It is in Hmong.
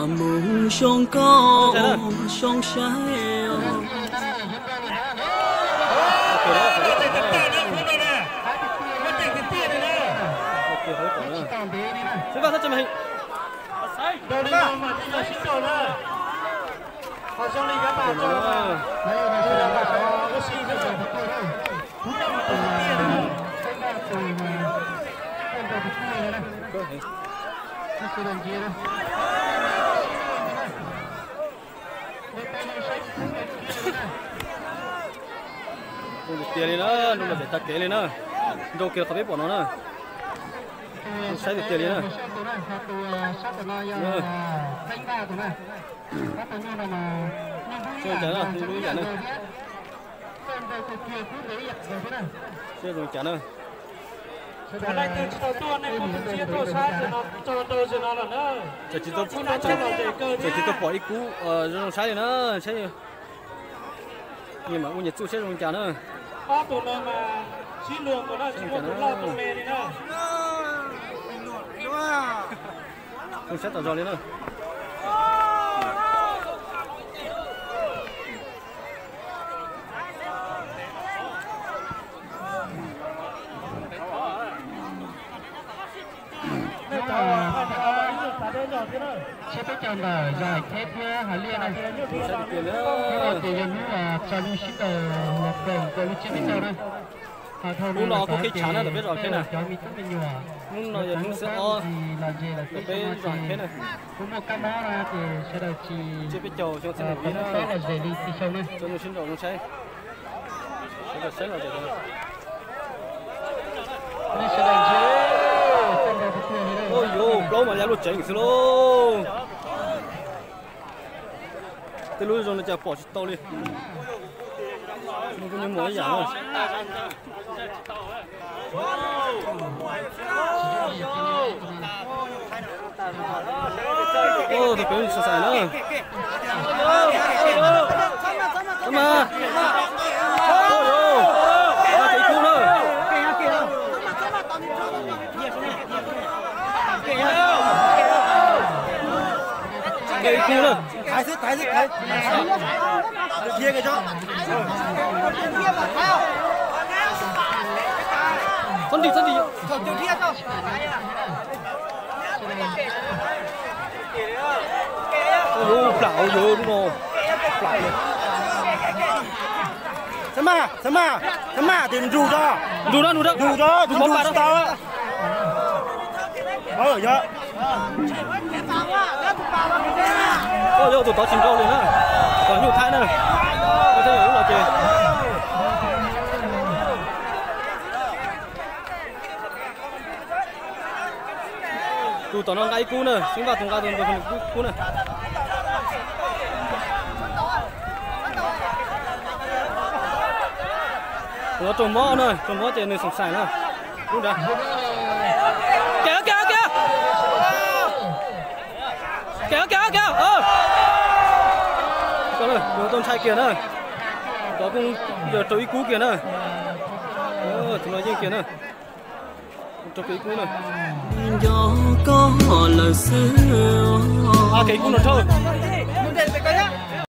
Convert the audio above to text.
Mus zoo nkauj zoo saib os. Tiag li na, nrau los pem tag kev li na. Nrau kiag qhov peb pom no na. Saib tiag tiag li na. Zoo cas na, lub cas na. Saib zoo cas na. Tseem tsis tau pom ib kub zoo zoo saib li na, saib. Nyias mam ua nyias txuj saib zoo cas na. Zoo saib tas zog li na. Tsiab peb caug ntawm zos Hais Kheb thiab Hais Liaj na. Hnub no ces yog hnub tso lub sib ntaus los koom rau lub tsiab peb caug na. Hnub no kuj qhib tshav na, ntawm peb zos Hais Kheb na. Hnub no yog hnub xiab ob ntawm peb zos Hais Kheb na. Tsiab peb caug xyoo txhiab nees nkaum ib na. Tso nej sib ntaus zoo saib. Ua yuav plaub mas ya luaj tseev xwb lauj. Tej lub zoo no cas pom tsis tau li. Kuj nyob mus ib yam na. Tus pem xav xaim na. Txhob mas. Ib kub na. Ib kub na. Txhob nti, txhob nti. Ua yuav plam, ua yuav lub no plam. Txhob mas, txhob mas, txhob mas, tis nrug tso. Nrug na, nrug na. Nrug tso, tus nrug tsis tau. Yog. Yog tus tod tsis nrau li na. Kom nyuj thaib na. Lub no ces tus tom no nqa ib kub na, Xeeb Vaj tus nqa tus ntawd ib kub na. Tus no raug mob na, raug mob ces nws xav xaim na. Lub nrad. Kiag, kiag, kiag. Kiag, kiag, kiag. Tus no tau ntshai kiag na. Tus kuj raug ib kub kiag na. Tus no yeej kiag na. Raug kiag ib kub na. Nco koj lawm xwb. Kiag ib kub no thawj.